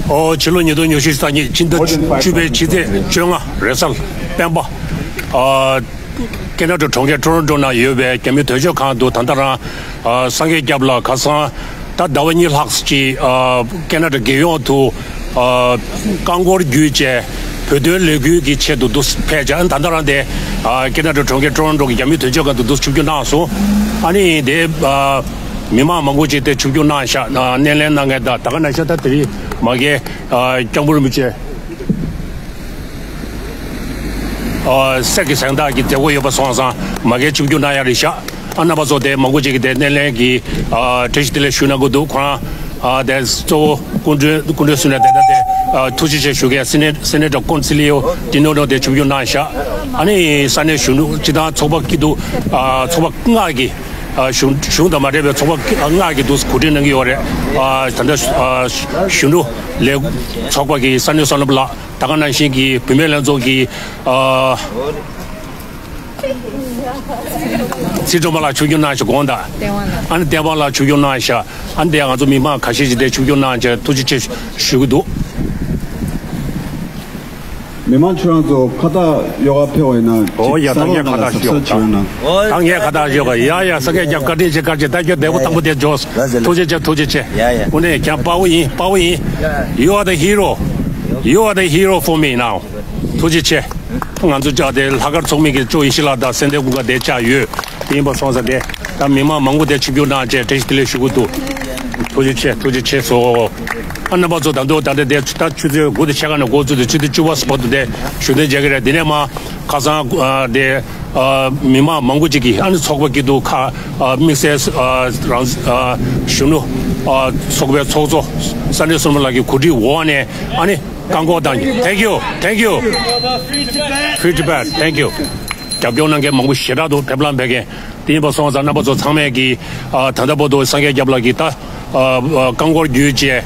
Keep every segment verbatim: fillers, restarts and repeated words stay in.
ཨོ། ཕྱི་ལོ་ཉིས་སྟོང་ཉི་ཤུ་རྩ་གཉིས་ཕྱི་ཟླ་བཅུ་པའི་ཕྱི་ཚེས་བཅོ་ལྔ་རེས་གཟའ་སྤེན་པ། ཨ། ཁེ་ན་ཌ་གྲོང་ཁྱེར་ཊོ་རོན་ཊོ་ན་ཡོད་པའི་རྒྱ་མི་དོན་གཅོད་ཁང་དུ་ད་ལྟ་རང་། ཨ། སངས་རྒྱས་སྐྱབས་ལགས་ཁ་སང་ད་ཟླ་བ་གཉིས་ལྷག་ཅིག་ཨ། ཁེ་ན་ཌ་རྒྱལ་ཡོངས་དུ། ཨ། རྐང་འཁོར་བརྒྱུད་བཅས་བོད་དོན་ལས་འགུལ་གྱི་ཆེད་དུ་འདུག་ཕེབས་བྱས། ཨ། ད་ལྟ་རང་དེ། ཨ། ཁེ་ན་ཌ་གྲོང་ཁྱེར་ཊོ་རོན་ཊོ་གི་རྒྱ་མི་དོན་གཅོད་ཁང་དུ་འདུག་ཆིབས་བསྒྱུར་གནང་སོང་། ཨ་ནི་དེ། ཨ། མི་མང་མང་པོ་ཅིག་དེ་ཆིབས་བསྒྱུར་གནང་ཤག་ཨ། སྣེ་ལེན་གནང་མཁན་དང་ད་ག་ནང་བཞིན་ད་དེ་རིང་མ་གི། ཨ། སྐྱབས་མགོན་རིན་པོ་ཆེ། ཨ། གསེར་གྱི་གཟེངས་རྟགས་ཀྱི་མཛད་སྒོ་ཡོད་པ་སོང་ཙང་མ་གི་ཆིབས་བསྒྱུར་གནང་ཡ་རེད་ཤག་ཨ། རྣམ་པ་ཚོ་དེ་མང་པོ་ཅིག་གིས་དེ་སྣེ་ལེན་གྱི། ཨ། བཀྲ་ཤིས་བདེ་ལེགས་ཞུ་གནང་གི་འདུག་ཁོ་རང་། ཨ། དེ་གཙོ་བོ་སྐུ་མགྲོན་སྐུ་མགྲོན་ཟུར་ནས་དེ་ལྟ་དེ། ཨ། ཐུགས་རྗེ་ཆེ་ཞུ་མཁན་སེ་ནེ་སེ་ནེ་ཊར་ཀོན་སི་ལི་ཡོ་ཏི་ནོ་ནོ་དེ་ཆིབས་བསྒྱུར་གནང་ཤག་ཨ་ནི་ས་གནས་གཞོན་ནུ་སྤྱི་བཏང་ཚོགས་པ་སྐྱིད་སྡུག་ཨ། ཚོགས་པ་ལྔ་གི། ཨ། གཞུང་གཞུང་དང་མ་འབྲེལ་བའི་ཚོགས་པ་ལྔ་གི་འདུག་གོ་སྒྲིག་གནང་གི་ཡོད་རེད། ཨ། ད་ལྟ། ཨ། གཞོན་ནུ་ལས་ཚོགས་པ་གི་ས་གནས་བསོད་ནམས་ལགས། ད་ག་ནང་བཞིན་གྱི་བུད་མེད་ལྷན་ཚོགས་ཀྱི། ཨ། ཚེ་སྒྲོལ་མ་ལགས་ཆིབས་བསྒྱུར་གནང་ཞིག་དགོངས་དག་བསྟན་དབང་ལགས། ཨ་ནི་བསྟན་དབང་ལགས་ཆིབས་བསྒྱུར་གནང་ཤག་ཨ་ནི་དེ་ང་ཚོ་མི་མང་ཁ་ཤས་ཤིག་དེ་ཆིབས་བསྒྱུར་གནང་བྱས་ཐུགས་རྗེ་ཆེ་ཞུ་གི་འདུག་མི་མང་ཁྱོད་རང་ཚོ་ཁ་བཏགས་གཡོག་ག་ཕེབས་པ་ཡིན་ན། ཨོ་ཡ། ད་ངས་ཁ་བཏགས་གཡོག་ག་ཡ་ཡ། ས་སྐད་རྒྱབ་བཀའ་དྲིན་ཆེ། བཀའ་དྲིན་ཆེ། ད་ཁྱོད་བདེ་པོ་ཐང་པོ་དེ་འཇོག་ཐུགས་རྗེ་ཆེ། ཐུགས་རྗེ་ཆེ། ཡ་ཡ། དངོས་གནས་ཀྱང་དཔའ་བོ་ཡིན། དཔའ་བོ་ཡིན། You are the hero. You are the hero for me now. ཐུགས་རྗེ་ཆེ། ང་ཚོ་ཅག་དེ་ལྷག་དཀར་ཚོགས་མི་གི་ཅོ་ཡེ་ཤེས་ལགས་དང་སེང་གེ་ཀུན་དགའ་དེ་ཅག་ཡོད། དེ་ཡིན་པ་སོང་ཙང་དེ་ད་མི་མང་མང་པོ་དེ་ཆིབས་བསྒྱུར་གནང་བྱས་བཀྲ་ཤིས་བདེ་ལེགས་ཞུ་གི་འདུག་ཐུགས་རྗེ་ཆེ། ཐུགས་རྗེ་ཆེ་སོ། ཨ། རྣམ་པ་ཚོ་ད་དུང་ད་ལྟ་དེ་ད་ཆུ་ཚོད་དགུ་དང་ཕྱེད་ཀ་ནས་འགོ་བཙུགས་ཏེ་ཆུ་ཚོད་བཅུ་པ་བར་དུ་དེ་ཞུ་གཏན་འཇལ་གྱི་རེད། དེ་ནས་མ་ཁ་སང་ཨ། དེ་ཨ། མི་མང་མང་པོ་ཅིག་གིས་ཨ་ནི་ཚོགས་པ་སྐྱིད་སྡུག་ཁག་ཨ། དམིགས་བསལ་ཨ། རང་ཨ། གཞོན་ནུ་ཨ། ཚོགས་པའི་ཚོགས་གཙོ་ས་གནས་བསོད་ནམས་ལགས་ཀྱི་གོ་སྒྲིག་འོག་ནས་ཨ་ནི་རྐང་འཁོར་བཏང་གི། Thank you. Thank you. Free Tibet. Thank you. རྒྱབ་སྐྱོར་གནང་མཁན་མང་པོ་ཞེ་དྲག་འདུག་ཕེབས་ལམ་བེད་མཁན། དེ་ཡིན་པ་སོང་ཙང་རྣམ་པ་ཚོ་ཚང་མས་ཀྱིས་ཨ། ད་ལྟ་བར་དུ་སངས་རྒྱས་སྐྱབས་ལགས་ཀྱིས་ད་ཨ། རྐང་འཁོར་བརྒྱུད་བཅས་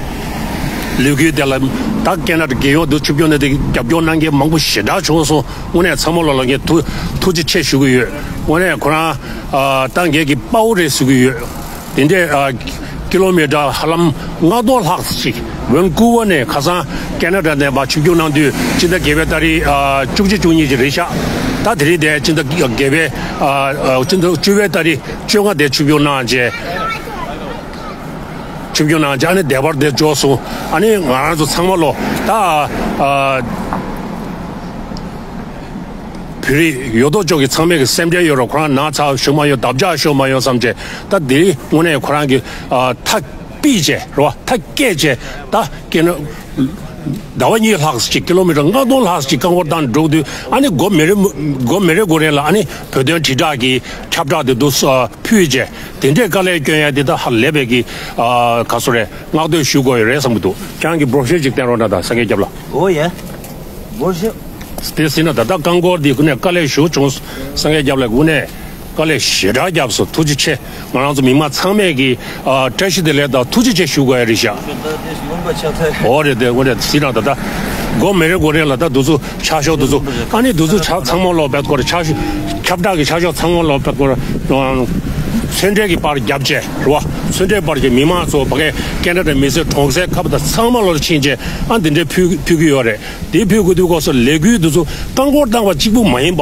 ལས་འགུལ་དེ་ལ་ད་ཁེ་ན་ཌ་རྒྱལ་ཡོངས་དུ་ཆིབས་བསྒྱུར་གནང་སྟེ་རྒྱབ་སྐྱོར་གནང་མཁན་མང་པོ་ཞེ་དྲག་བྱུང་སོང་། དངོས་གནས་ཚང་མ་ལོ་ལ་ངས་ཐུགས་ཐུགས་རྗེ་ཆེ་ཞུ་གི་ཡོད། དངོས་གནས་ཁོ་རང་ཨ། ད་ངེད་ཀྱི་དཔའ་བོ་རེད་ཟེར་གྱི་ཡོད། དེ་འདྲས་ཨ། ཀི་ལོ་མི་ཊར་ཧ་ལམ་ལྔ་སྟོང་ལྷག་ཅིག་ཝན་ཀུ་ཝར་ནས་ཁ་སང་ཁེ་ན་ཌ་ནས་མར་ཆིབས་བསྒྱུར་གནང་དུས་སྤྱི་ཟླ་བརྒྱད་པའི་ཏ་རིག་ཨ། བཅུ་གཅིག་བཅུ་གཉིས་ཅིག་རེད་ཤག་ད་དེ་རིང་དེ་སྤྱི་ཟླ་བརྒྱད་པའི་ཨ། ཨ། སྤྱི་ཟླ་བཅུ་པའི་ཏ་རིག་བཅོ་ལྔ་དེ་ཆིབས་བསྒྱུར་གནང་བྱས། ཆིབས་བསྒྱུར་གནང་བྱས་ཨ་ནི་བདེ་བར་དེ་འབྱོར་སོང་། ཨ་ནི་ང་རང་ཚོ་ཚང་མ་ལོ་ད་ཨ། བོད་རིགས་ཡོད་དོ་ཅོག་གི་ཚང་མས་ཀྱི་སེམས་ཁྲལ་ཡོད་རོགས། ཁོ་རང་ན་ཚ་ཞུ་མ་ཡོང་། འདབ་ཆགས་ཞུ་མ་ཡོང་བསམ་བྱས། ད་དེ་དངོས་གནས་ཁོ་རང་གི་ཨ། ཐག་པིག་བྱས་རོ། ཐག་བཀད་བྱས་ད་སྐྱེ་ན། ཟླ་བ་གཉིས་ལྷག་ཅིག་ཀི་ལོ་མི་ཊར་ལྔ་སྟོང་ལྷག་ཅིག་རྐང་འཁོར་བཏང་འགྲོ་དུས་ཨ་ནི་སྒོ་མི་རེ་སྒོ་མི་རེ་སྒོ་རེ་ལ་ཨ་ནི་བོད་དོན་དྲིལ་བསྒྲགས་ཀྱི་ཁྱབ་བསྒྲགས་དེ་འདུག་ཕུལ་བྱས། དེ་འདྲས་དཀའ་ལས་སྐྱོན་ཡ་དེ་ད་ཧ་ལས་པའི་གི་ཨ། ག་སོ་རེད། བསྔགས་བསྟོད་ཞུ་དགོས་ཡོད་རེད་བསམ་གྱི་འདུག་ཁྱེད་རང་གི་བྲོ་ཤོས་ཅིག་བསྟན་རོགས་གནང་དང་། སངས་རྒྱས་སྐྱབས་ལགས། ཨོ་ཡ། བྲོ་ཤོས། དེ་ཟིན་ན་ད་ལྟ་རྐང་འཁོར་འདི་དངོས་གནས་དཀའ་ལས་ཞེ་པོ་བྱུང་། སངས་རྒྱས་སྐྱབས་ལགས་དངོས་གནས་དཀའ་ལས་ཞེ་དྲག་བརྒྱབ་སོང་། ཐུགས་རྗེ་ཆེ། ང་རང་ཚོ་མི་མང་ཚང་མས་ཀྱིས་ཨ། བཀྲ་ཤིས་བདེ་ལེགས་དང་ཐུགས་རྗེ་ཆེ་ཞུ་དགོས་ཡ་རེད་ཤག་ཨོ་རེད། དེ་དངོས་གནས་ཟིན་ན་ད་ལྟ་སྒོ་མི་རེ་སྒོ་རེ་ལ་ད་འདུག་ཚུལ་ཆ་ཤོག་འདུག་ཚུལ་ཨ་ནི་འདུག་ཚུལ་ཆ་ཚང་མ་ལོག་པད་སྐོར་ཆ་ཤོག་ཁྱབ་བསྒྲགས་ཀྱི་ཆ་ཤོག་ཚང་མ་ལོག་པད་སྐོར་ཚོན་ཁྲའི་གི་པར་བརྒྱབ་བྱས་རེད་བ། ཚོན་ཁྲའི་པར་གྱི་མི་མང་ཚོ་ཕ་གའི་ཁེ་ན་ཌ་མི་སེར་གྲོང་གསེབ་ཁག་དང་ཚང་མ་ལོག་ཕྱིན་བྱས་ཨ་འདི་འདྲའི་ཕུལ་ཕུལ་གི་ཡོད་རེད། དེ་ཕུལ་དགོས་དུས་སྐབས་སུ་ལས་འགུལ་འདི་ཚོ་རྐང་འཁོར་བཏང་བ་གཅིག་པུ་མ་ཡིན་པ།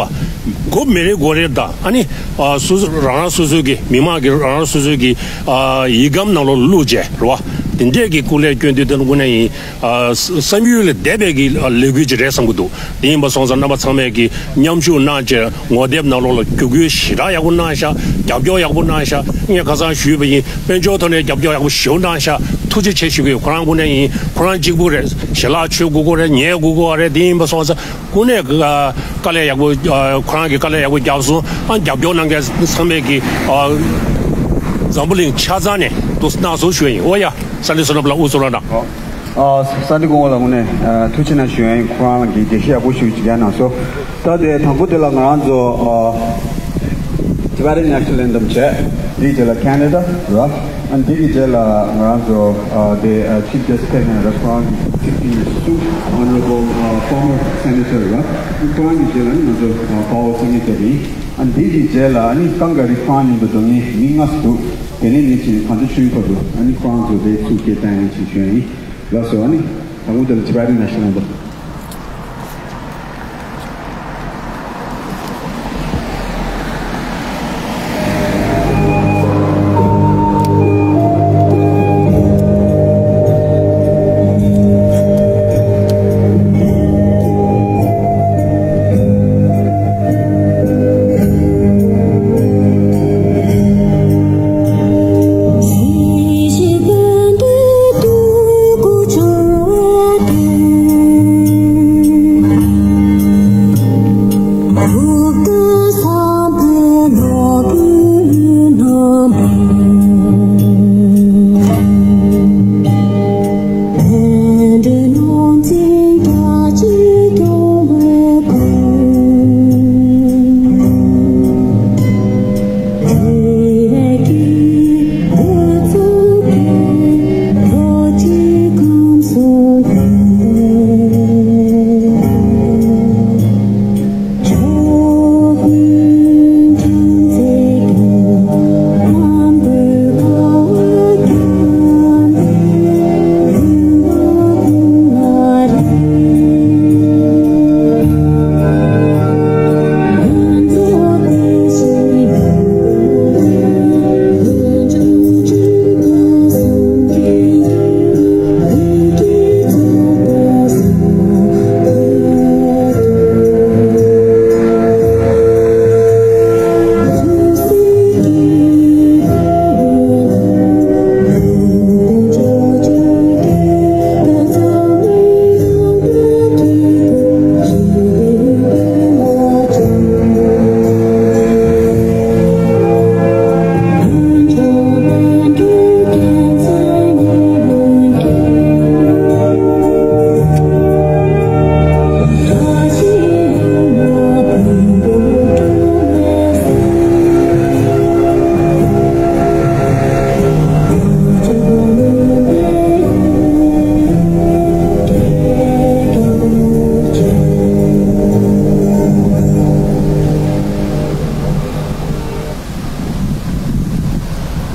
སྒོ་མི་རེ་སྒོ་རེ་དང་ཨ་ནི་ཨ་སོ་སོ་རང་རང་སོ་སོའི་གི་མི་མང་གི་རང་རང་སོ་སོའི་གི་ཨ་ཡིག་སྒམ་ནང་ལོགས་བླུགས་བྱས་རེད་བ། དེ་འདྲས་ཀྱི་སྐུ་ལས་སྐྱོན་དུས་དེ་ནི་དངོས་གནས་ཡིན་ཨ་བསམ་ཡུལ་ལས་འདས་པའི་གི་ལས་འགུལ་ཅིག་རེད་བསམ་གྱི་འདུག་དེ་ཡིན་པ་སོང་ཙང་རྣམ་པ་ཚང་མས་ཀྱི་མཉམ་ཞུགས་གནང་བྱས་ངོ་དེབ་ནང་ལོགས་ལ་བསྒྱུར་བཀོད་ཞེ་དྲག་ཡག་པོ་གནང་ཤག་རྒྱབ་སྐྱོར་ཡག་པོ་གནང་ཤག་ངས་ཁ་སང་ཞུས་པ་ཡིན། དཔལ་འབྱོར་ཐོག་ནས་རྒྱབ་སྐྱོར་ཡག་པོ་ཞེ་པོ་གནང་ཤག་ཐུགས་རྗེ་ཆེ་ཞུ་གི་ཡོད། ཁོ་རང་དངོས་གནས་ཡིན། ཁོ་རང་གཅིག་པུ་རེད། ཞལ་ལག་མཆོད་དགོས་ཀྱི་རེད། ཉལ་དགོས་ཀྱི་རེད། དེ་ཡིན་པ་སོང་ཙང་དངོས་གནས་དཀའ་ལས་ཡག་པོ་ཁོ་རང་གིས་དཀའ་ལས་ཡག་པོ་བརྒྱབ་སོང་། ཨ་རྒྱབ་སྐྱོར་གནང་མཁན་ཚང་མས་ཀྱི་འཛམ་བུ་གླིང་ཆ་ཚང་ནས་འདུག་གནང་སོང་ཞུ་ཡ་ཡིན། ཨོ་ཡ། ས་འདི་བསོད་ནམས་ལགས་དབུ་གཙོ་རང་དང་། ཨ། ས་འདི་སྐུ་ངོ་ལ་དངོས་གནས་ཨ་ཐུགས་རྗེ་ཆེ་གནང་ཞུ་ཡ་ཡིན། ཁོ་རང་ལ་གི་འགྲེལ་བཤད་ཡག་པོ་ཞིག་ཅིག་རྒྱག་གནང་སོང་། ད་དེ་དང་པོ་དེ་ལ་ང་རང་ཚོ་ཨ་Tibetan National Anthem བྱས། དེའི་རྗེས་ལ་Canada ར། ཨ་འདི་གི་རྗེས་ལ་ང་རང་ཚོ་ཨ་དེ་ཨ་Chief Guest ཕེབས་མཁན་ར་ཁོ་རང་གི་ཕྱི་ཕྱི་ནས་སུ་Honorable ཨ་Former Senator ར། ཁོ་རང་གི་རྗེས་ལ་ནི་ང་ཚོ་ཨ་དཔའ་བོ་སེང་གེ་སྐྱབས་ཡིན། ཨ་འདི་གི་རྗེས་ལ་ཨ་ནི་ཀང་ག་རི་ཁོ་རང་མཉམ་དུ་འགྲོ་མཁན་མི་ལྔ་ཙམ་འདུག་དེ་ནས་ནི་ཕྱིན་གངས་ལྗོངས་ཆུ་བཞི་བར་དུ་ཨ་ནི་ཁོ་རང་ཚོ་དེ་ཚུར་སྐད་བཏང་ཡ་ཅིག་ཞུ་ཡ་ཡིན། ལགས་སོ། ཨ་ནི། དང་པོ་དེ་ལ་Tibetan National Anthem།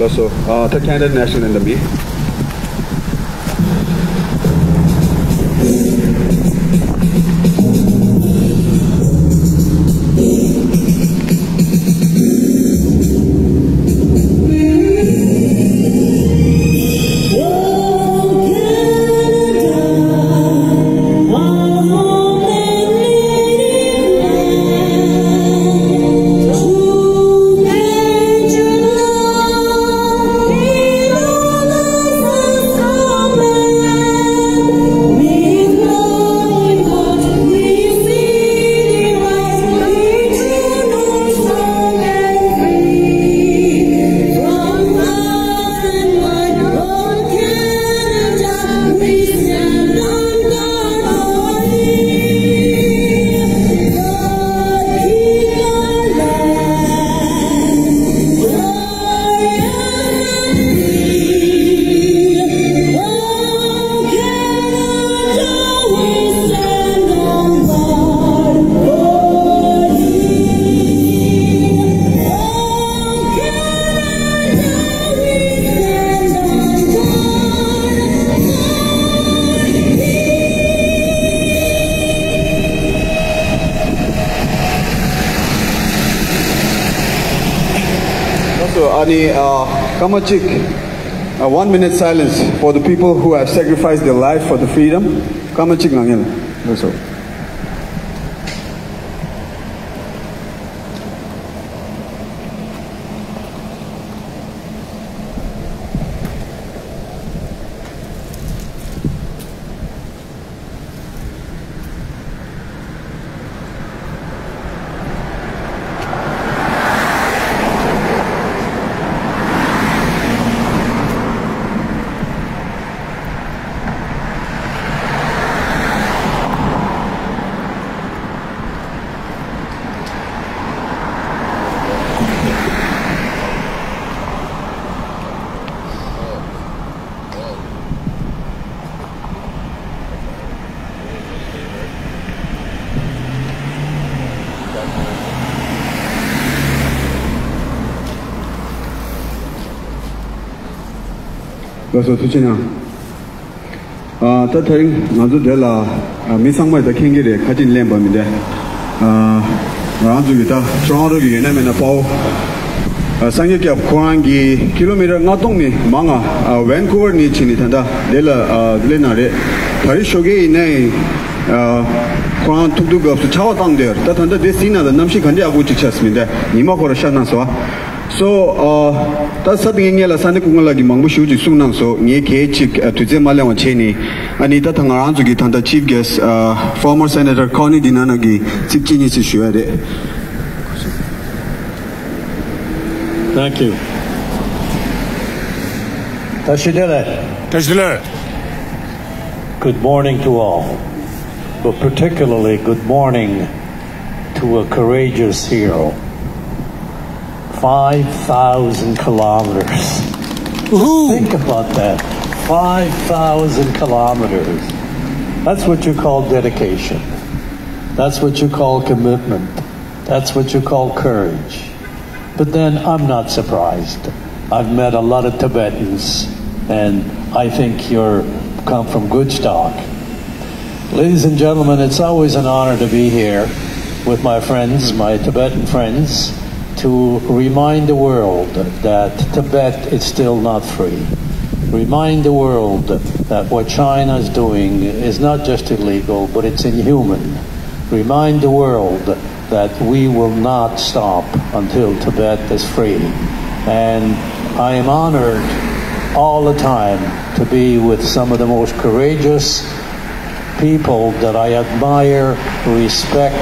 ལགས་སོ། ཨ། ད་Canada National Anthem་ཡིན། Also, ཨ་ནི། ཨ། སྐར་མ་གཅིག་ཨ། one minute silence for the people who have sacrificed their life for the freedom. སྐར་མ་གཅིག་ངང་ཉལ་ལ་སོ། ལགས་སོ། ཐུགས་རྗེ་གནང་། ཨ། ད་དེ་རིང་ང་ཚོ་འདི་ལ། ཨ། མི་ཚང་མས་ད་མཁྱེན་གྱི་རེད། ཁ་ཅིག་གླེན་པ་མི་འདྲ། ཨ། ང་རང་ཚོ་གི་ད་ཊོ་རོན་ཊོ་གི་ཡོད་ན་མེད་ན་དཔའ་བོ། ཨ། སངས་རྒྱས་སྐྱབས་ཁོ་རང་གིས་ཀི་ལོ་མི་ཊར་ལྔ་སྟོང་ནས་མང་ང་། ཨ། ཝན་ཀུ་ཝར་ནས་ཕྱིན་ནས་ད་ལྟ་འདི་ལ། ཨ། སླེབས་ན་རེད། ད་རེས་ཞོགས་ཀས་ཡིན་ནའི། ཨ། ཁོ་རང་ཐུག་དུས་སྐབས་སུ་ཆར་པ་བཏང་བསྡད་ཡོད་རེད། ད་ད་ལྟ་འདི་གཟིགས་ན་ད་གནམ་གཤིས་ག་འདྲ་ཡག་པོ་ཅིག་ཆགས་སོང་མི་འདྲ། ཉི་མ་ཁོ་རང་ཤར་གནང་སོང་། སོ། ཨ། ད་ས་དེ་ངས་ལ་ས་གནས་སྐུ་ངོ་ལགས་ཀྱིས་མང་པོ་ཞེ་པོ་ཅིག་གསུངས་གནང་སོང་། ངས་གལ་ཅིག་ཨ། དུས་ཚོད་མ་ལེན་པ་བྱས་ནས། ཨ་ནི་ད་ད་ང་རང་ཚོ་གི་ད་ལྟ་ཅིབ་གེ་སི་ཊི། ཨ། ཕོར་མར་སེ་ནེ་ཊར་ཀོ་ནི་ཌི་ན་ན་གིས་ཚིག་གཅིག་གཉིས་ཤིག་ཞུ་ཡ་རེད། Thank you. བཀྲ་ཤིས་བདེ་ལེགས། བཀྲ་ཤིས་བདེ་ལེགས། Good morning to all, but particularly good morning to a courageous hero. Five thousand kilometers. Woohoo! Think about that. Five thousand kilometers. That's what you call dedication. That's what you call commitment. That's what you call courage. But then I'm not surprised. I've met a lot of Tibetans, and I think you're come from good stock. Ladies and gentlemen, it's always an honor to be here with my friends, my Tibetan friends, to remind the world that Tibet is still not free. Remind the world that what China is doing is not just illegal, but it's inhuman. Remind the world that we will not stop until Tibet is free. And I am honored all the time to be with some of the most courageous people that I admire, respect,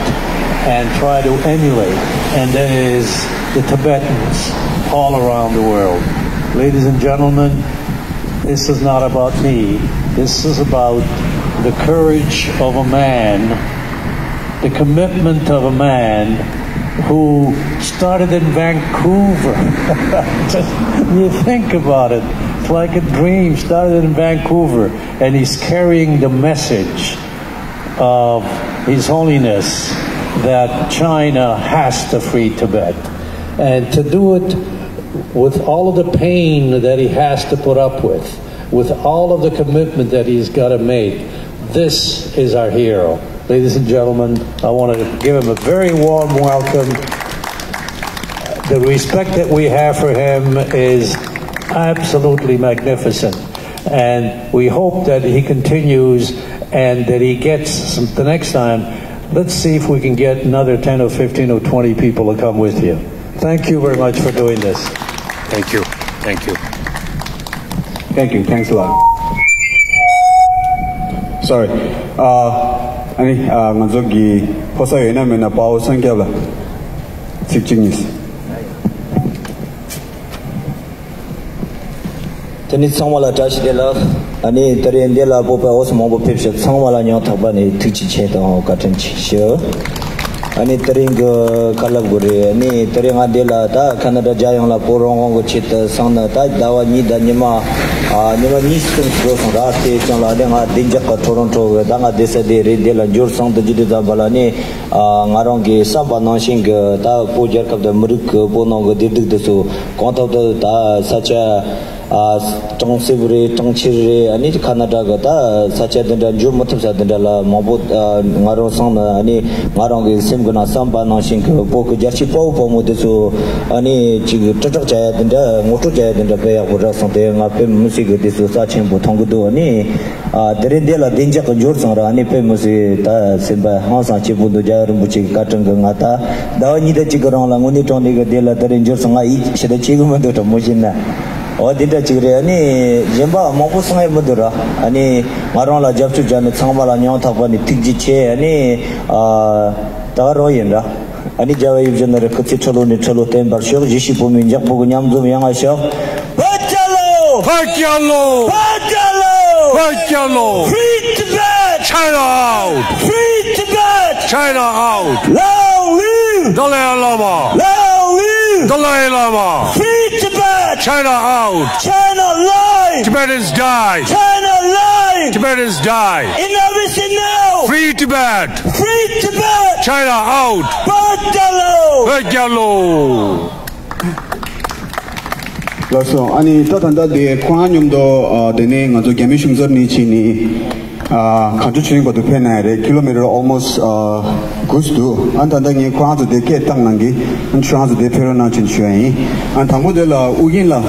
and try to emulate, and that is the Tibetans all around the world. Ladies and gentlemen, this is not about me. This is about the courage of a man, the commitment of a man who started in Vancouver. Just, you think about it. It's like a dream. Started in Vancouver, and he's carrying the message of His Holiness that China has to free Tibet. And to do it with all of the pain that he has to put up with, with all of the commitment that he's got to make, this is our hero. Ladies and gentlemen, I want to give him a very warm welcome. The respect that we have for him is absolutely magnificent. And we hope that he continues and that he gets some, the next time, let's see if we can get another ten or fifteen or twenty people to come with you. Thank you very much for doing this. Thank you. Thank you. Thank you. Thanks a lot. Sorry. ཨ་ནི་ང་ཚོ་གི་ཕོ་གསར་ཡོད་ན་མེད་ན་དཔའ་བོ་སངས་རྒྱས་ལ་ཚིག་གཅིག་གཉིས། དེ་ནི་ཚང་མ་ལ་བཀྲ་ཤིས་བདེ་ལེགས། ཨ་ནི་དེ་རིང་འདི་ལ་བོད་པའི་འོ་སི་མང་པོ་ཕེབས་ཤག་ཚང་མ་ལ་སྙིང་ཐག་པ་ནས་ཐུགས་རྗེ་ཆེ་དང་བཀའ་དྲིན་ཆེ་ཞུ། ཨ་ནི་དེ་རིང་གི་ག་ལབ་དགོས་རེད། ཨ་ནི་དེ་རིང་ང་འདི་ལ་ད་ཁ་ན་ཌ་རྒྱལ་ཡོངས་ལ་བོད་རང་དབང་གི་ཆེད་དུ་སོང་ནས་ད་ཟླ་བ་གཉིས་དང་ཉི་མ། ཨ། ཉི་མ་གཉིས་གསུམ་འགྲོ་སོང་ར། དེ་ཙམ་ལ་ཨ་ནི་ང་བདེ་འཇགས་ཀྱི་ཊོ་རོན་ཊོ་གི་ད་ང་བསྡད་ས་དེ་རེད། འདི་ལ་འབྱོར་སོང་དུ་འཇུ་དུས་ཙམ་པ་ལ་ཨ་ནི། ཨ། ང་རང་གིས་བསམ་པ་ནང་བཞིན་གྱི་ད་བོད་རྒྱལ་ཁབ་དང་མི་རིགས་ཀྱི་བོད་ནང་གི་བདེ་སྡུག་དེ་ཚོ་གང་ཐུབ་ཐུབ་ད་ས་ཆ། ཨ། གྲོང་གསེབ་རེད། གྲོང་ཁྱེར་རེད། ཨ་ནི་ཁ་ན་ཌ་གི་ད་ས་ཆ་དེ་འདྲ་འབྱོར་མི་ཐུབ་ས་དེ་འདྲ་ལ་མང་པོ། ཨ། ང་རང་སོང་ནས་ཨ་ནི་ང་རང་གི་སེམས་ཀྱི་ནང་བསམ་པ་ནང་བཞིན་གྱི་བོད་ཀྱི་རྒྱལ་གཅེས་དཔའ་བོ་དཔའ་མོ་དེ་ཚོ་ཨ་ནི་ཅིག་དྲིལ་བསྒྲགས་བྱ་ཡ་དེ་འདྲ། ངོ་སྤྲོད་བྱ་ཡ་དེ་འདྲ་དཔེ་ཡག་པོ་རག་སོང་། དེ་ང་དཔེ་མི་སྲིད་གི་དེ་ཚོ་རྩ་ཆེན་པོ་མཐོང་གི་འདུག་ཨ་ནི། ཨ། དེ་རིང་འདི་ལ་བདེ་འཇགས་ཀྱི་འབྱོར་སོང་ར། ཨ་ནི་དཔེ་མི་སྲིད་ད་སེམས་པ་ཧང་སང་སྐྱིད་པོ་འདུག་རྒྱལ་བ་རིན་པོ་ཆེ་གི་བཀའ་དྲིན་གྱིས་ང་ད་ཟླ་བ་གཉིས་དང་གཅིག་གི་རིང་ལ་དངོས་གནས་དྲང་གནས་ཀྱི་འདི་ལ་དེ་རིང་འབྱོར་སོང་། ང་ཡིད་ཆེས་ད་བྱེད་གི་མི་འདུག་དྲང་མོ་བཤད་ན། འོ་དེ་འདྲ་ཅིག་རེད། ཨ་ནི་གཞན་པ་མང་པོ་གསུང་ཡ་མི་འདུག་ར། ཨ་ནི་ང་རང་ལ་རྒྱབ་སྐྱོར་བྱས་ནས་ཚང་མ་ལ་སྙིང་ཐག་པ་ནས་ཐུགས་རྗེ་ཆེ། ཨ་ནི། ཨ། ད་ག་རང་ཡིན་ར། ཨ་ནི་རྒྱལ་བ་ཡིད་བཞིན་ནོར་བུའི་སྐུ་ཚེ་ཁྲི་ལོ་ནས་ཁྲི་ལོ་བརྟན་པར་ཤོག་བཞེས་སྲིད་བོད་མིའི་མགྱོགས་པོ་གི་མཉམ་འཛོམས་ཡོང་བར་ཤོག་བོད་རྒྱལ་ལོ། བོད་རྒྱལ་ལོ། བོད་རྒྱལ་ལོ། བོད་རྒྱལ་ལོ། Free Tibet! China out! Free Tibet! China out! Long live Dalai Lama! Long live Dalai Lama! Free Tibet! China out! China live! Tibetans die! China live! Tibetans die! Enough is enough! Free Tibet! Free Tibet! China out! བོད་རྒྱལ་ལོ། བོད་རྒྱལ་ལོ། ལགས་སོ། ཨ་ནི་ད་ད་ལྟ་དེ་ཁོ་རང་མཉམ་དུ་ཨ་དེ་ནས་ང་ཚོ་རྒྱ་མི་གཞུང་ཚབ་ནས་ཕྱིན་ནས་ཨ་གངས་ལྗོངས་ཆོས་དབྱིངས་བར་དུ་ཕེབས་གནང་ཡ་རེད། ཀི་ལོ་མི་ཊར་ཨོལ་མོ་སི་ཊི་ཨ་དགུ་ཙམ་འདུག་ཨ་ད་ལྟ་ངས་ཁོ་རང་ཚོ་དེ་སྐད་བཏང་གནང་གི། ཨ་ཁྱོད་རང་ཚོ་དེ་ཕེབས་རོགས་གནང་བྱས་ཞུ་ཡ་ཡིན། ཨ་དང་པོ་དེ་ལ་ཨུ་རྒྱན་ལགས།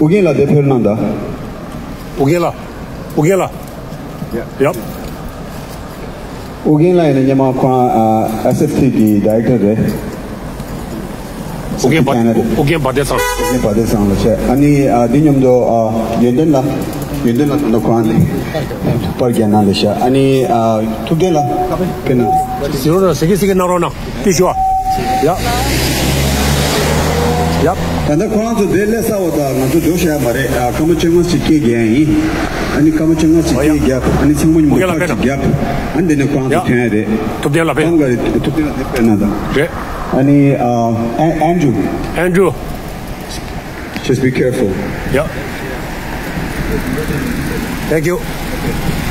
ཨུ་རྒྱན་ལགས་དེ་ཕེབས་རོགས་གནང་དང་། ཨུ་རྒྱན་ལགས། ཨུ་རྒྱན་ལགས། ཡ། ཨུ་རྒྱན་ལགས་ཡིན་ན་སྔོན་མ་ཁོ་རང་ཨ་ཨེས་ཨེཕ་ཊི་གི་ཌི་རེག་ཊར་རེད། ཨུ་རྒྱན་བ། ཨུ་རྒྱན་བ་དེ་ཚང་། ཨུ་རྒྱན་བ་དེ་ཚང་ལ་བྱས། ཨ་ནི་ཨ་འདི་མཉམ་དུ་ཨ་ཡོན་ཏན་ལགས། ཡོན་ཏན་ལགས་ད་ལྟ་ཁོ་རང་ལས་པར་རྒྱག་གནང་ལ་བྱས། ཨ་ནི་ཨ་ཐུབ་བསྟན་ལགས་ཕེབས་གནང་། ཟེར་རོགས་གནང་། ཟེར་གི་ཟེར་གི་གནང་རོགས་གནང་། ཏི་ཤུ་ཨ། ཡ། ཡ། ད་ལྟ་ཁོ་རང་ཚོ་དེ་སླེབས་ཚར་བ་དང་ང་ཚོ་འགྲོ་བཞག་མ་རེད། ཨ་སྐར་མ་བཅོ་ལྔ་ཞིག་སྐད་རྒྱག་ཡ་ཡིན། ཨ་ནི་སྐར་མ་བཅོ་ལྔ་ཞིག་ཨོ་ཡ། སྐད་རྒྱབ། ཨ་ནི་ཚང་མ་མཉམ་དུ་ཨུ་རྒྱན་ལགས་པར་ཕེབས་ཞིག་རྒྱབ། ཨ་ནི་དེ་ནས་ཁོ་རང་ཚོ། ཡ། ཐོན་ཡ་རེད། ཐུབ་བསྟན་ལགས་ཕེབས། གང་ག་རེད། ཐུབ་བསྟན་ལགས་དེ་ཕེབས་གནང་དང་། རེད། ཨ་ནི་ཨ་ཨན་ཨན་ཌྲུ། ཨན་ཌྲུ། Just be careful. Yeah. Thank you.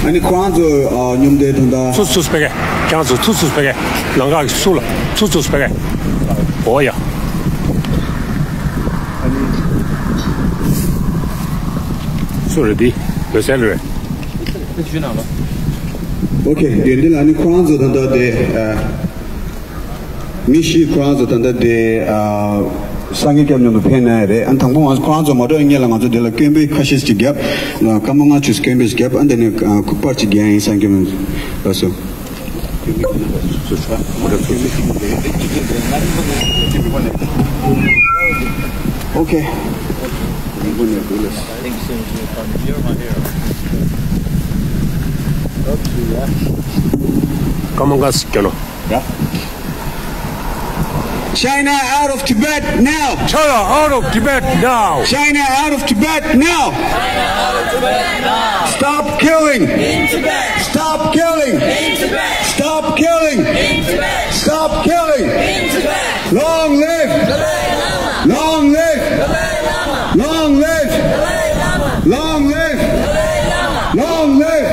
ཨ་ནི་ཁོ་རང་ཚོ་ཨ་མཉམ་དུ་ད་ལྟ། ཚུར་ཚུར་ཕེབས་གས། ཁྱེད་རང་ཚོ་ཚུར་ཚུར་ཕེབས་གས། ལམ་ཁ་གི་ཚུར་ལ་ཚུར་ཚུར་ཕེབས་གས། ཨོ་ཡ། སུ་རེད་འདི། ལོས་སལ་རེད། ཨོ་ཁེ། དེ་འདི་ལ་ཨ་ནི་ཁོ་རང་ཚོ་ད་ལྟ་དེ་ཨ། མི་བཞི་ཁོ་རང་ཚོ་ད་ལྟ་དེ་ཨ་སངས་རྒྱས་སྐྱབས་མཉམ་དུ་ཕེབས་གནང་ཡ་རེད། ཨ་དང་པོ་ང་ཁོ་རང་ཚོ་མ་འགྲོ་སྔོན་ལ་ང་ཚོ་དེ་ལ་སྐད་འབོད་ཁ་ཤས་ཅིག་བརྒྱབ། སྐར་མ་ལྔ་བཅུ་སྐད་འབོད་ཅིག་བརྒྱབ། ཨ་དེ་ནས་ཨ་སྐུ་པར་ཅིག་རྒྱག་ཡིན། སངས་རྒྱས་མཉམ་དུ། ལགས་སོ། ཨོ་ཁེ། སྐར་མ་ལྔ་ཅིག་རྒྱག་ན། China out of Tibet now! China out of Tibet now! China out of Tibet now! Stop killing! Stop killing! Stop killing! Stop killing! Long live! Long live! Long live! Long live! Long live! Long live!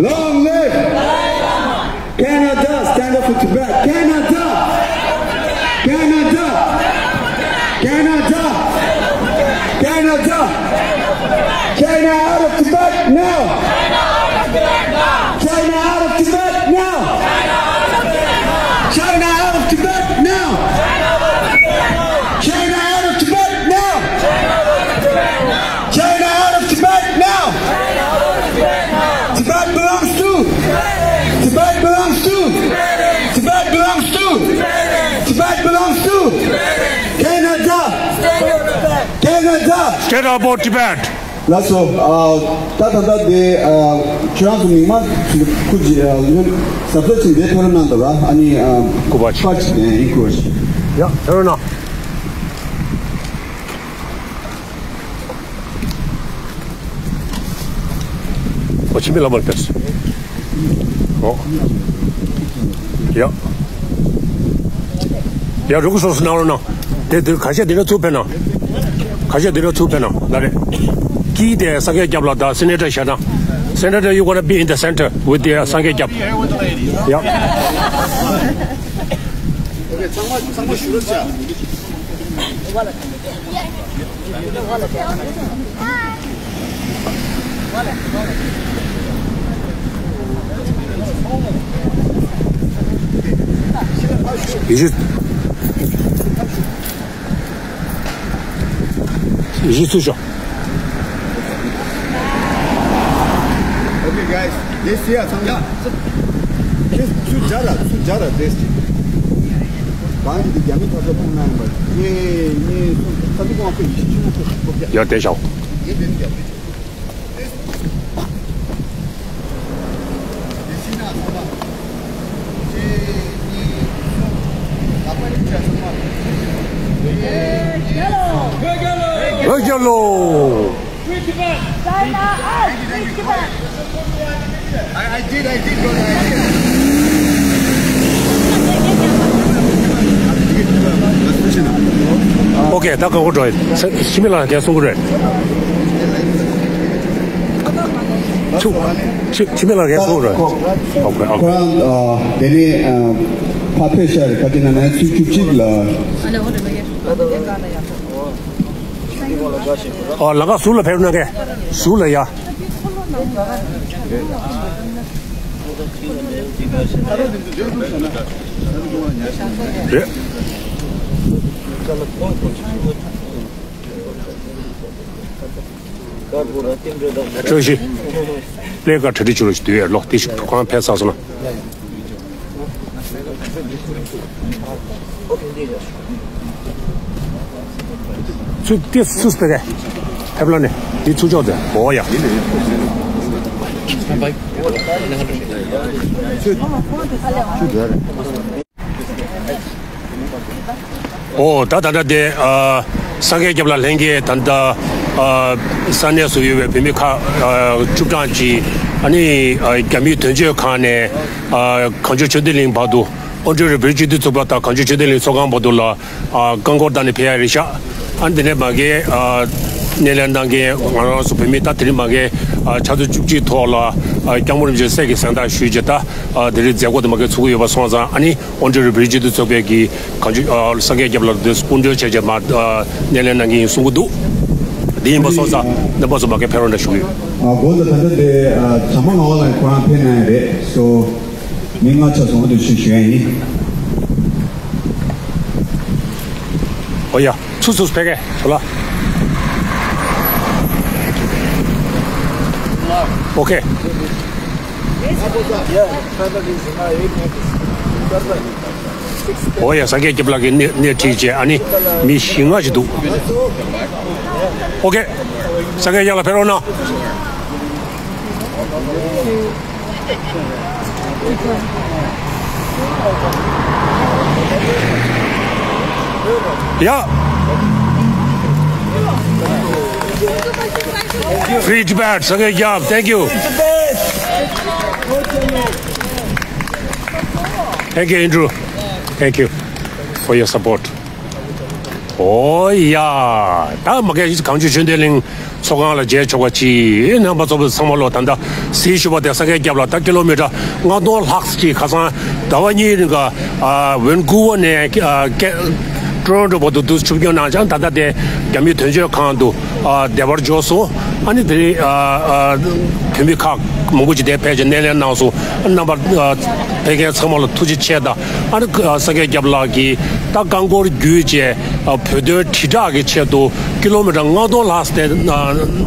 Long live! Canada, stand up for Tibet. Canada! Canada! Canada! Canada! China out of Tibet now! China out of Tibet now! China out of Tibet now! China out of Tibet now! China out of Tibet now! Tibet belongs to! Tibet belongs to! Tibet belongs to! Tibet belongs to! Canada! Canada! Stand up for Tibet! ལགས་སོ། ཨ་ད་ད་ལྟ་དེ་ཨ་ཁྱོད་རང་ཚོ་མི་མང་ཚོ་ཁུ་ཅི་ཨ་ལོན་ཟབ་ཟབ་ཅིག་འདས་ཐོན་རོགས་གནང་དང་། ཨ་ནི་ཨ་སྐུ་པར་ཅིག་པར་ཅིག་ཡིན་སྐུ་པར་ཅིག་ཡ་ཐོན་རོགས་གནང་། ཨོ་ཕྱི་མི་ལ་མར་ཕེབས། ཨོ། ཡ། ཡ་རུག་སོ་སོ་གནང་རོགས་གནང་། དེ་དེ་ཁ་ཤས་དེ་འདྲ་ཚུར་ཕེབས་གནང་། ཁ་ཤས་དེ་འདྲ་ཚུར་ཕེབས་གནང་། ལ་རེད། ཀི་དེ་སངས་རྒྱས་སྐྱབས་ལགས་དང་སེ་ནེ་ཊར་ཞལ་ཐང་། Senator, you gonna be in the center with the སངས་རྒྱས་སྐྱབས། ཡ། ཚང་མ་ཚང་མ་ཞུ་རོགས་བྱ། ཡེ་ཤུ། ཡེ་ཤུ་ཚུར་ཤོག Okay, guys, this year, some, this, ཚུར་སྦྱར་ར། ཚུར་སྦྱར་ར། This. གང་གི་རྒྱ་མི་ཐབས་ཐོག་ནང་ཡིན་པ། ངས་ངས་སུ་ཚ་མི་གང་ཁོ་ཡེ་ཤུ་ཆུ་མོ་ཁོ་ཁོ་རྒྱ། ཡར་བསྡད་ཤོག་ངས་དེ་ནི་རྒྱ་མི་ཆུ། དེ་ཤི་ན་ཚ་བ། གཅིག་གཉིས་གསུམ། ལག་པ་གཉིས་ཆ་ཚང་མ། ཨོ་རྒྱལ་ལོ། Free Tibet! China out! Free Tibet! I, I did, I did, brother, I did. ཨོ་ཁེ། ད་ག་གོ་འགྲོ་ཡིན། ཕྱི་མི་ལ་དེ་གསུང་གི་རེད། ཕྱི་ཕྱི་མི་ལ་དེ་གསུང་གི་རེད། ཨོ་ཁེ། ཨོ་ཁེ། ཁོ་རང་དེ་ནས། ཕ་ཕེ་ཤར་ཁ་ཅིག་ན་ནས་ཚུལ་བཅུ་གཅིག་ལ། ཨོ་ལ་ག་ཟུར་ལ་ཕེབས་ན་གས་ཟུར་ལ་ཡ། རེད། བཀྲ་ཤིས། ལས་ཀ་གྲ་སྒྲིག་བྱེད་རོགས་ཞུ་དུས་ཡར་ལོག་དེ་ཞིག་གང་ཕེབས་ཚར་སོང་ན། ཚུར་ཏེ་ཚུར་སྤེལ་གས། ཐེབས་ལ་ནས་འདི་ཚུར་ཕྱོགས་དེ་འོ་ཡ། ཨོ་ད་ད་ལྟ་དེ་ཨ་ས་གའི་རྒྱབ་ལ་ལྷན་རྒྱས་ད་ལྟ་ཨ་ས་གནས་སུ་ཡོད་པའི་བོད་མི་ཁག་ཨ་བཅུ་གྲངས་ཀྱིས་ཨ་ནི་ཨ་རྒྱ་མིའི་དོན་གཅོད་ཁང་ནས་ཨ་གངས་ལྗོངས་ཆོས་ལྡན་གླིང་བར་དུ་ཨོ་ཊ་རི་ཡོ་བོད་རིགས་སྤྱི་མཐུན་ཚོགས་པ་དང་གངས་ལྗོངས་ཆོས་ལྡན་གླིང་ཚོགས་ཁང་བར་དུ་ལ་ཨ་རྐང་འཁོར་བཏང་ནས་ཕེབས་ཡ་རེད་ཤག་ཨ་ནི་དེ་ནས་མ་གི་ཨ་སྣེ་ལེན་གནང་མཁན་ང་རང་ཚོ་བོད་མི་ད་དེ་རིང་མ་གི་ཨ་ཆུ་ཚོད་བཅུ་གཅིག་ཐོག་ལ་ཨ་སྐྱབས་མགོན་རིན་པོ་ཆེ་སྲས་ཀྱི་གཟེངས་རྟགས་ཞུས་རྗེས་ད་ཨ་དེ་རིང་མཛད་སྒོ་དེ་མ་གི་ཚུགས་ཀྱི་ཡོད་པ་སོང་ཙང་ཨ་ནི་ཨོ་ཊ་རི་ཡོ་བོད་རིགས་སྤྱི་མཐུན་ཚོགས་པའི་གི་གངས་ལྗོངས་ཨ་ས་གའི་རྒྱབ་ལ་དེ་སྐུ་མགྲོན་བྱས་རྗེས་མ་ཨ་སྣེ་ལེན་གནང་གི་ཡིན་གསུང་གི་འདུག་དེ་ཡིན་པ་སོང་ཙང་རྣམ་པ་ཚོ་མ་གི་ཕེབས་རོགས་གནང་ཞུ་གི་ཡོད། ཨ་འགོ་ཚུགས་ད་ལྟ་དེ་ཨ་བྱམས་པ་ངག་དབང་ལགས་ཁོ་རང་ཕེབས་གནང་ཡ་རེད་སོ། མི་ལྔ་ཆ་སོང་དུ་ཞུ་ཞུ་ཡ་ཡིན། ཨོ་ཡ། ཚུར་ཚུར་ཕེབས་གས་ལ། ཨོ་ཁེ། ཨོ་ཡ་ས་གའི་རྒྱབ་ལ་གི་སྣེ་སྣེ་ཁྲིད་བྱས་ཨ་ནི་མི་བཞི་ལྔ་ཞིག་འདུག་ཨོ་ཁེ། ས་གའི་རྒྱབ་ལ་ཕེབས་རོགས་གནང་། Yeah. Free Tibet, Sangay Jam, thank you. Thank you, Andrew. Thank you for your support. ཨོ་ཡ། ད་མ་གི་གངས་ལྗོངས་ཆོས་ལྡན་གླིང་ཚོགས་ཁང་ལ་མཇལ་ཆོག་པ་ཅིག་རྣམ་པ་ཚོ་ཚང་མ་ལོ་ད་ལྟ་གཟིགས་ཞུ་བ་དེ་ས་གའི་རྒྱབ་ལ་ད་ཀི་ལོ་མི་ཊར་ལྔ་སྟོང་ལྷག་ཅིག་ཁ་སང་ཟླ་བ་གཉིས་རིང་ག་ཨ་ཝན་ཀུ་ཝར་ནས་ཨ་ཀེ་ཊོ་རོན་ཊོ་བར་དུ་འདུག་ཆིབས་བསྒྱུར་གནང་ཅང་ད་ལྟ་དེ་རྒྱ་མིའི་དོན་གཅོད་ཁང་དུ་ཨ་བདེ་བར་འབྱོར་སོང་། ཨ་ནི་དེ་རིང་ཨ་ཨ་བོད་མི་ཁག་མང་པོ་ཅིག་དེ་ཕལ་ཆེར་སྣེ་ལེན་གནང་སོང་། རྣམ་པ་ཨ་ཕེབས་མཁན་ཚང་མ་ལ་ཐུགས་རྗེ་ཆེ་དང་། ཨ་ནི་ཨ་ས་གའི་རྒྱབ་ལགས་ཀྱིས་ད་རྐང་འཁོར་བརྒྱུད་བྱས་ཨ་བོད་དོན་དྲིལ་བསྒྲགས་ཀྱི་ཆེད་དུ་ཀི་ལོ་མི་ཊར་ལྔ་སྟོང་ལྷག་ཙམ་དེ་ཨ་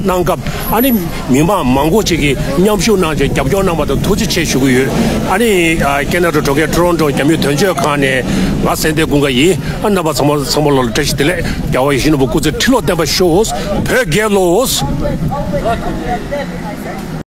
གནང་སྐབས་ཨ་ནི་མི་མང་མང་པོ་ཅིག་གིས་མཉམ་ཞུགས་གནང་བྱས་རྒྱབ་སྐྱོར་གནང་བ་དང་ཐུགས་རྗེ་ཆེ་ཞུ་གི་ཡོད། ཨ་ནི་ཨ་ཀེ་ན་ཌ་གྲོང་ཁྱེར་ཊོ་རོན་ཊོ་རྒྱ་མིའི་དོན་གཅོད་ཁང་ནས་ང་སེང་ལྡེང་ཀུན་དགའ་ཡིན། ཨ་རྣམ་པ་ཚང་མ་ཚང་མ་ལོ་ལ་བཀྲ་ཤིས་བདེ་ལེགས། རྒྱལ་བ་ཡིད་བཞིན་ནོར་བུ་སྐུ་ཚེ་ཁྲི་ལོ་བརྟན་པར་ཤོག་བོད་རྒྱལ་ལོ།